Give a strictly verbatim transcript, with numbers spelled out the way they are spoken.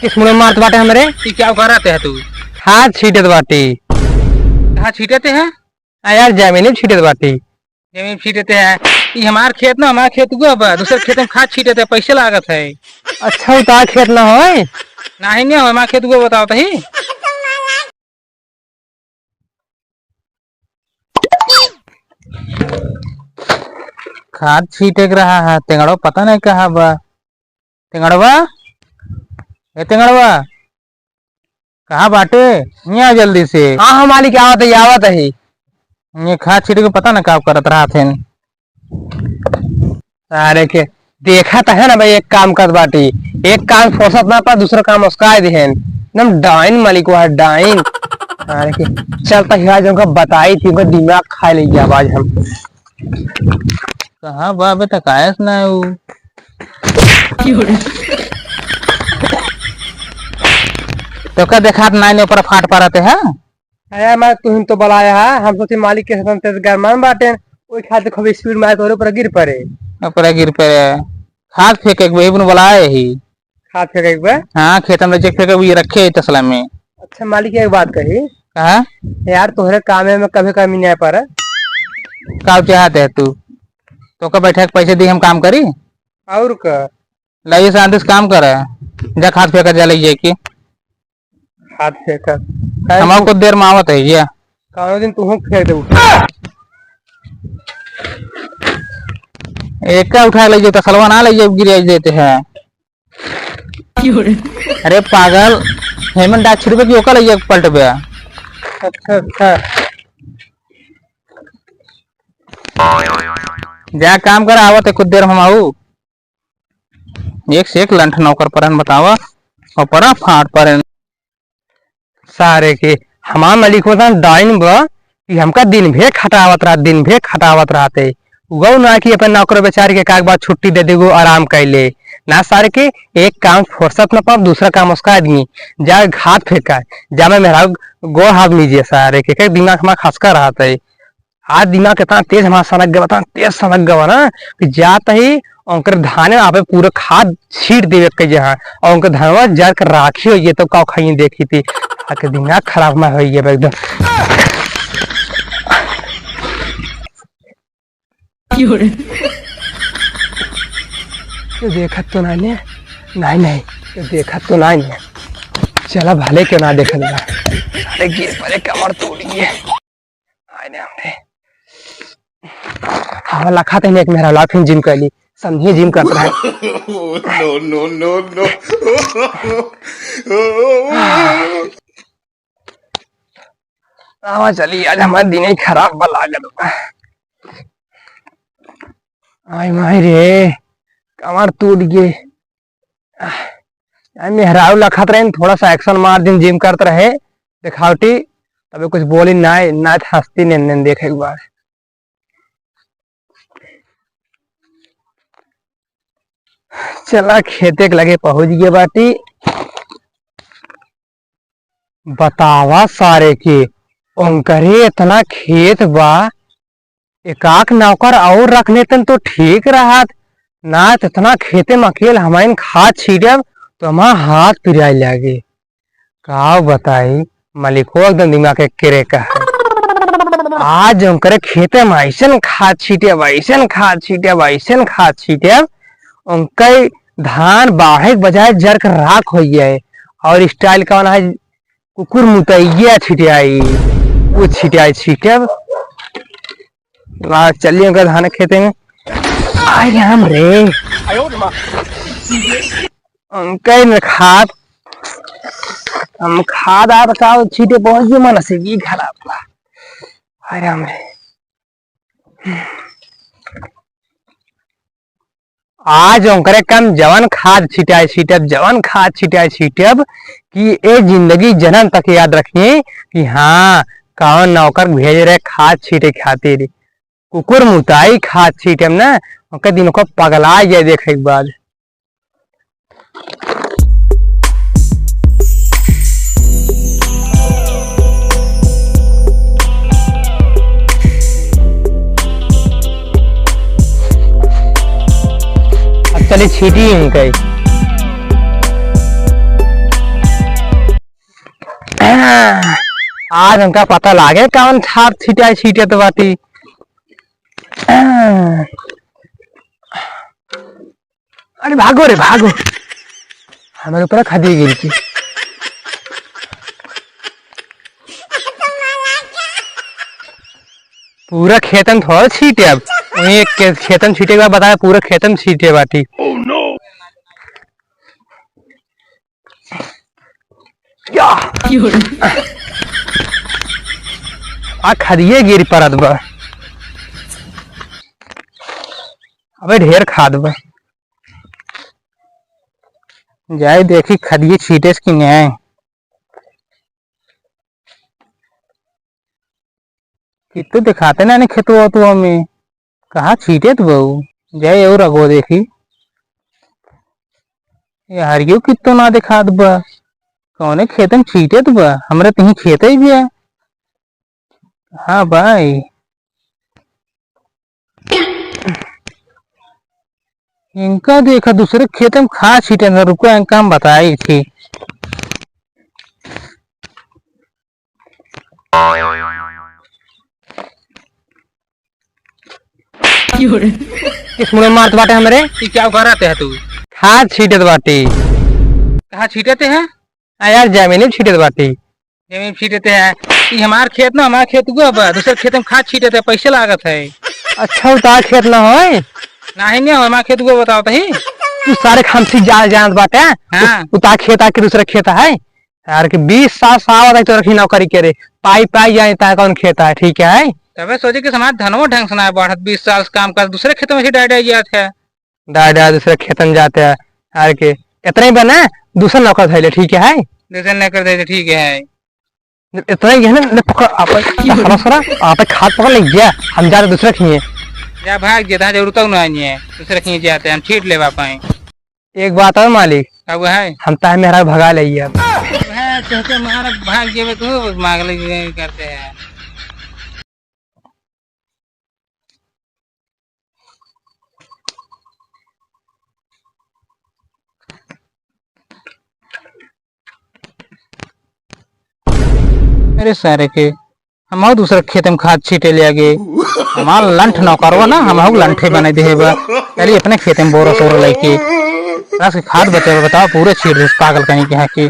किस मुड़े मारत बाटे हमरे? ई क्या करत है तू? खाद छीटत बाटी। कहाँ छीटत है? आ यार, जमीन में छीटत बाटी। जमीन छीटत है? ई हमार खेत ना, हमार खेत हुआ बा, दूसर खेत में खाद छीटत है, पैसे लागत है। अच्छा, उ तार खेत ना होय? नहीं, नहीं होय, हमार खेत हुआ, बताओ तो ही। खाद छीटे के रहा है, टेंगड़वा पता नहीं कहाँ बा। टेंगड़वा, ए टेंगड़वा, कहाँ बाटे? हियाँ आ जल्दी से। हाँ, हाँ मालिक, आवत है, आवत है। ये खाद छीटे के पता ना का करत रहत हैं। अरे के, देखा त है ना भाई, एक काम करत बाटी, एक काम फुर्सत ना पा, दूसरा काम उसका दिहन। एकदम डाइन मालिक हुआ, डाइन। अरे के, चल त आज हमका बताई थी, उनका दिमाग खा ले गया आज हम। कहाँ बा बे, त कायस ना उ। तो का देखात ना ने ऊपर फाट पारते है? अरे मार, तुहिन तो बुलाया है, हम सोचे मालिक के साथ तेज गरमान बाटे, ओई खातिर खूब स्पीड मार तोरे ऊपर गिर पड़े। ऊपर गिर पड़े। खाद फेंके के बे, बुलाए ही। खाद फेंके के बे? हाँ, खेत में जे फेंके, वो ये रखे है तसला में। अच्छा मालिक, एक बात कही। कहा? यार, तोहरे कामे में कभी कमी नहीं पड़े। का चाहते है तू? तो का बैठे के पैसे दी, हम काम करी? और का? लाइए शांति से काम करे। जा खाद फेंका जा, ले जाए के। हाथ फेंकत। काहे हमारे तू को देर में आवत है ये। कौनो दिन तू फेंक दे उठा। एक का उठा ले जाए, तसलवा ना ले जाए, गिर देते हैं। क्यों रे? अरे पागल, हेमंत डाक छिड़बे की ओका ले जाए पलटबे। अच्छा, अच्छा। जा काम कर, आवत है कुछ देर में हम आऊ। एक से एक लंठ नौकर परन बतावा, और परा फाट परन। सारे के, हमार मालिक होता डाइन बा कि हमका दिन भे खटावत रहत, दिन भे खटावत रहते। उगौ ना कि अपन नौकर बेचारी के काग बाद छुट्टी दे देगो, आराम कैले। ना सारे के, एक काम फुर्सत न पाब, दूसरा काम उसका आदमी। जा घात फेंका, जा मैं मेहरारू गो हाथ लीजिए सारे के, के दिमाग हमार खसका रहत है। आज दिमाग इतना तेज हमारा सनक गवा, इतना तेज सनक गवा ना कि जात ही उनकर धाने में आपे पूरा खाद छीट देवे के जहाँ, और उनकर धनवा जर के राखी होइए तो का खाइए देखी थी। आके दिमाग खराब में होइए बे एकदम। क्यों रे? तो देखत तो नहीं ने, नहीं, नहीं, तो देखत तो नहीं ने। चला भले क्यों ना देखल बा। अरे गिर पड़े, कमर तोड़ गए। आय ने हमरे। हवा लखा तने एक मेहरा लाफिन जिम कर ली, समझिए जिम करत रहे। No, no, no, no। आवा चली, आज हमार दिन ही खराब बा लागत बा। आय माय रे, कमर टूट गए। आ, मेहरारू लखत रहे, थोड़ा सा action मार दिन, जिम करत रहे, देखावटी, तबे कुछ बोली ना, ना हंसती ने, ने देखे एक बार। चला खेते के लगे पहुंच गए बाटी। बतावा सारे के, उनकरे इतना खेत बा, एकाक नौकर और रख लेतन तो ठीक रहत, ना त इतना खेते में अकेल हमाइन खाद छीटब तो हमार हाथ पिराए लागे। का बताई, मलिको एकदम दिमाग के crack है। आज उनकरे खेते में ऐसन खाद छीटब, ऐसन खाद छीटब, ऐसन खाद छीटब, उनके धान बाढ़े के बजाय जर के राख हो गया है। और style कौन है, कुकुर मुतैया छिटियाई, वो छिटियाई छीटब। ला, चलिए उनका धान खेते में। आय राम रे। उनका ही न खाद, हम खाद आद का छीटे बहुत ही मन से भी खराब बा। आय राम रे। आज ओकरे कम जवन खाद छिटाए छिटब, जवन खाद छिटाए छिटब कि ए जिंदगी जनम तक याद रखिए कि हाँ, कौन नौकर भेज रहे खाद छीटे खातिर। कुकुर मुताई खाद छीटब ना, ओकर दिन को पगला जाए देखे के बाद। चली छीटी इनके। आज हमका पता लागे कौन खाद छिटाई छीटत बाटी। अरे भागो रे भागो, हमरे ऊपर खदी गिर की। पूरा खेतन थोड़ा छीटे अब, वहीं एक के-, खेतन छीटे के बाद बताया पूरा खेतन छीटे बाटी। या! आ खदिये गिर परत बा। अबे ढेर खाद बा। जाए देखी खदिये छीटेस कि नहीं। कित्तो देखाते ना ने खेतवा तो हमें। कहाँ छीटे तो बहू? जाए और अगो देखी। ये हरियो कित्तो ना देखात बा। कौने खेतन छीटे तो बा? हमरे तहीं खेते ही बिया। हाँ भाई। इनका देखा दूसरे खेते में खाद छीटे ना, रुको इनका हम बताई थी। किस मुड़े मारत बाटे हमरे? ई क्या करत है तू? खाद छीटत बाटे। कहाँ छीटत है? आ यार, जमीन में छीटत बाटे। जमीन में छीटत है? ई हमार खेत ना, हमार खेत हुआ बा, दूसरे खेत में खाद छीटत है, पैसे लागत है। अच्छा, उ तार खेत ना होय? नाही, नहीं, हमार खेत हुआ बताओ तही। तू सारे हमसे ज्यादा जानत बाटे। हाँ। उ तार खेत आके दूसरा खेत है। यार के बीस साल से आवत है तो रखी नौकरी करे, पाई पाई जाए ता कौन खेत है, ठीक है? तबे सोचे कि समाज धनवो ढंग से ना बढ़त, बीस साल से काम कर, दूसरे खेत में से डाय डाय जात है। डाय डाय दूसरे खेत में जाते हैं, यार के इतना ही बना, दूसरा नौकर धैले, ठीक है? दूसरा नौकर धैले, ठीक है। इतना ही है ना, ले पकड़, आप, हरा सरा, आप खाद पकड़ ले गया, हम जाते दूसरे खिए। जा भाग जे, तहाँ जरूरत ना है, दूसरे खिए जाते, हम छीट लेबा पाए। एक बात और मालिक। अब है। हम ताहे मेहरा भगा ले अब। है, कहते मार भाग जेबे तू, मांग ले करते हैं। अरे सारे के, हमहू दूसरा खेत में खाद छीटे ले आगे। हमार लंठ नौकरवा ना, हमहू लंठे बने देहे बा। चली अपने खेत में बोरा सोरा लेके। बस खाद बचे बा, बताओ, पूरे छीट देस पागल कहीं के यहाँ की।